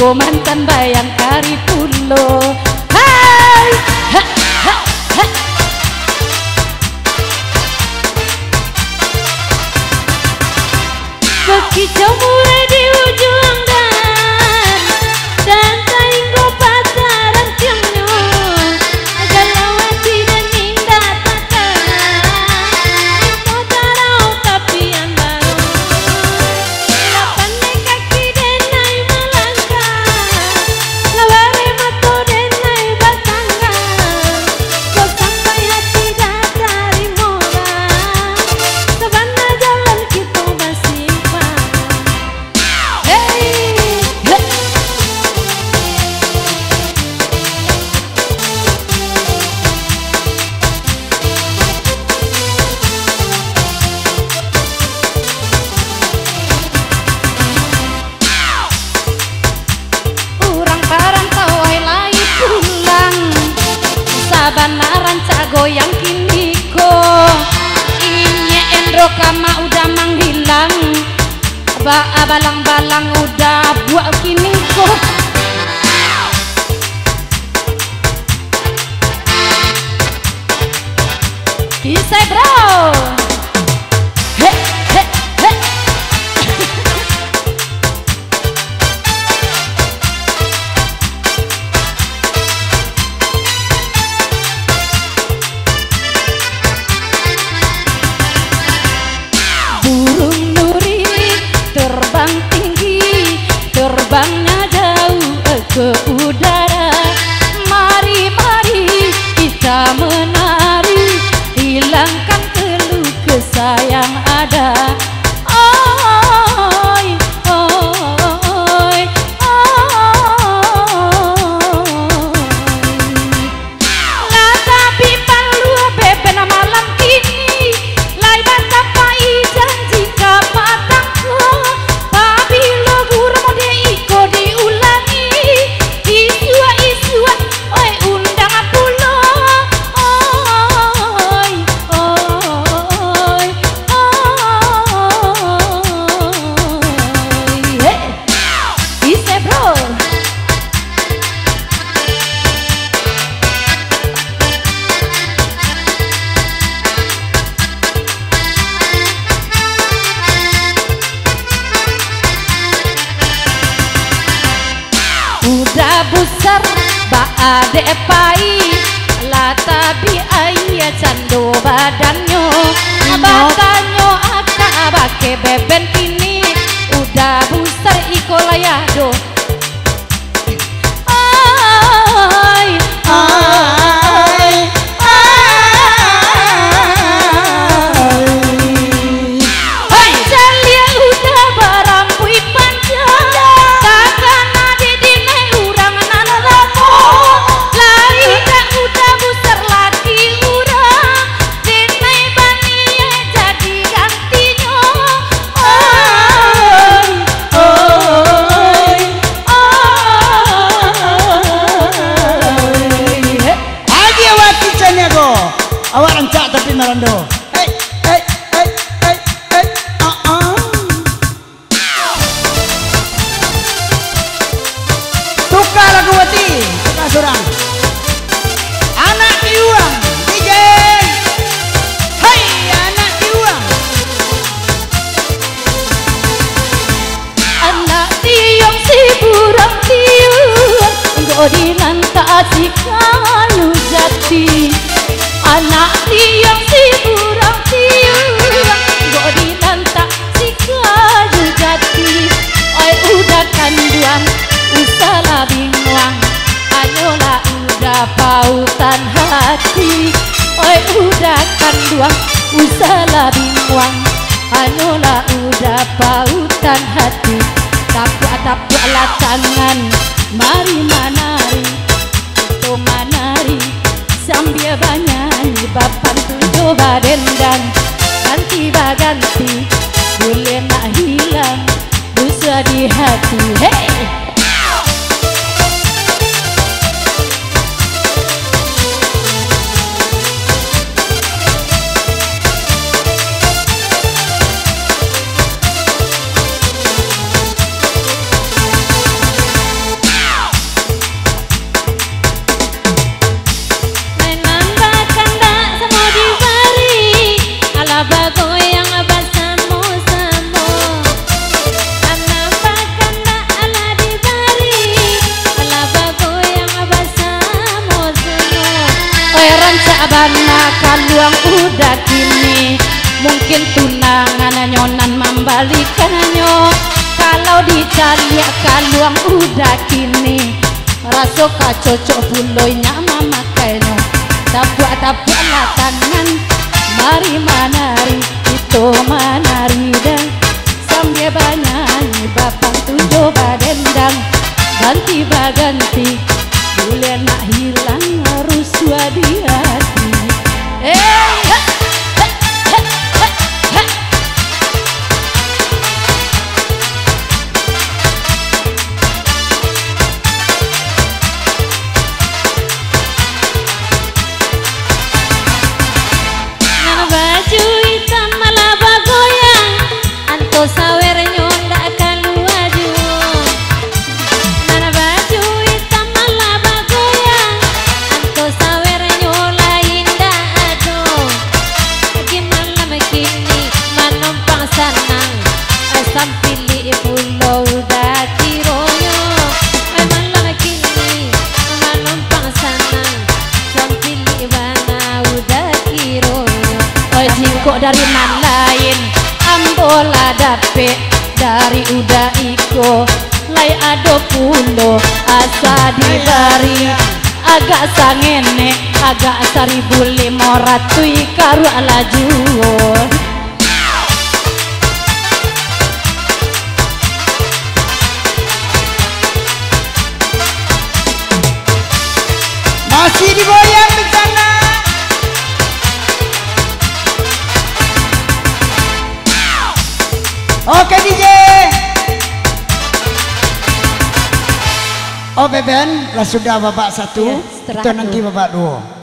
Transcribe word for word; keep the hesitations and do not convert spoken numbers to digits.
Mantan bayangkari pulo. Hai, ha, ha, ha. Bakicau mulai di ujuang dan, dan tainggo pataran tiangnyo. Kalau ati dan indak takana, iko tarau tapian baru. Lah pandai kaki denai malangkah, lah bareh mato denai batangga. Kok sampai ati dah tarimo lah, sabana jalan kito basimpang. Hei, hei. Urang parantau ai lai pulang, sabana rancak goyang kiniko. Inyek Endro Kama udah manghilang, ba-, balang-balang udah buak kiniko. Kisah, bro. Hek, hek, hek. Burung nuri terbang tinggi, terbangnya jauh ke udara. Mari, mari kita menari, hilangkan keluh kesah yang ada. Oi, oi, oi. Lah tabik paluah beben malam kini, lai batapai janji ka patang ko. Pabilo buruak mode iko diulangi, isuak-isuak, oi, undang pulo. Oi, oi, oi, oi. Hei. Ise, bro. Udah busar baadek pai, lah tabik aia cando badannyo. Inyo. Batanyo akak bakeh beben kini, udah busar iko layah doh. Ai, ai, ai. Hai. Caliak udah barambuik panjang, takana dek dinai urang nan lamo. Lai dak udah busar laki urang, dinai baniaik jadi gantinyo. Oi, oi, oi. Agiah wati caniago, awak rancak tapi marando. Hei, hei, hei, hei, hei, ah, ah. Tuka lagu wati, tuka surang. Anak Tiuang, D J. Hai, anak Tiuang. Anak Tiuang si burang tiuang, gok di nan tasik kayu jati. Anak Tiuang si burang tiuang, gok di nan tasik kayu jati. Oi, udah kanduang, usahlah binguang, hanyolah udah pautan hati. Oi, udah kanduang, usahlah binguang, hanyolah udah pautan hati. Tapuak-tapuaklah tangan, mari manari, kito manari, sambia banyanyi, bapantun jo badendang, ganti baganti, buliah nak hilang duso di hati. Hei! Karena kaluang udah kini, mungkin tunangannyo nan mambalikannyo. Kalau dicaliak kaluang udah kini, raso ka cocok pulo inyo mamakainyo. Tapuak-tapuaklah tangan, mari manari, kito manari dang. Sambia banyanyi, bapantun jo badendang, ganti baganti, buliah nak hilang rusuah di ati. Eh, hek, hek, hek, hek, hek. Nan baju itam malah bagoyang, anto sawernyo ndak kalua juo. Nan baju itam malah bagoyang, anto sawernyo lai ndak ado. Di malam kini manumpang sanang, sampilik pulo udah kironyo. Malam kini manumpang sanang, sampilik bana udah kironyo. Oi, jikok dari nan lain, ambo lah dapek dari uda iko, lai ado pulo asa dibari. Agak sangenek, agak saribu limo ratuih karuak lah juo. Masih digoyang di sana. Oke, D J. Oke, band, lah sudah babak satu. Iya, setengah Kita nanti dulu. Babak dua.